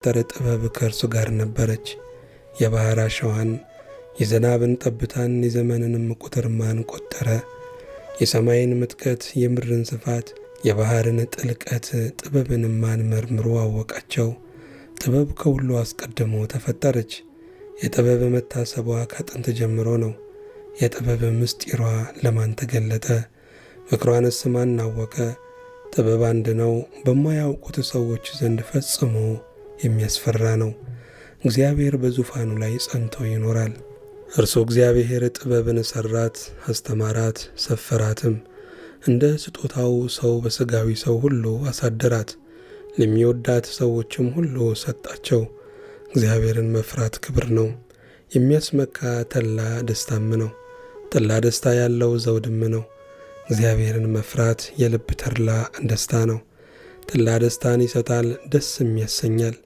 ጥበብ ከእርሱ ጋር ነበረች። የባሕር አሸዋን የዝናብን ጠብታን የዘመንንም ቁጥር ማን ቆጠረ? የሰማይን ምጥቀት የምድርን ስፋት የባሕርን ጥልቀት ጥበብንም ማን መርምሮ አወቃቸው? ጥበብ ከሁሉ አስቀድሞ ተፈጠረች። የጥበብ መታሰቧ ከጥንት ጀምሮ ነው። የጥበብ ምስጢሯ ለማን ተገለጠ? ምክሯንስ ማን አወቀ? ጥበብ አንድ ነው፣ በማያውቁት ሰዎች ዘንድ ፈጽሞ የሚያስፈራ ነው። እግዚአብሔር በዙፋኑ ላይ ጸንቶ ይኖራል። እርሱ እግዚአብሔር ጥበብን ሠራት፣ አስተማራት፣ ሰፈራትም። እንደ ስጦታው ሰው በሥጋዊ ሰው ሁሉ አሳደራት፣ ለሚወዳት ሰዎችም ሁሉ ሰጣቸው። እግዚአብሔርን መፍራት ክብር ነው፣ የሚያስመካ ተድላ ደስታም ነው። ተድላ ደስታ ያለው ዘውድም ነው። እግዚአብሔርን መፍራት የልብ ተድላ ደስታ ነው። ተድላ ደስታን ይሰጣል፣ ደስም ያሰኛል።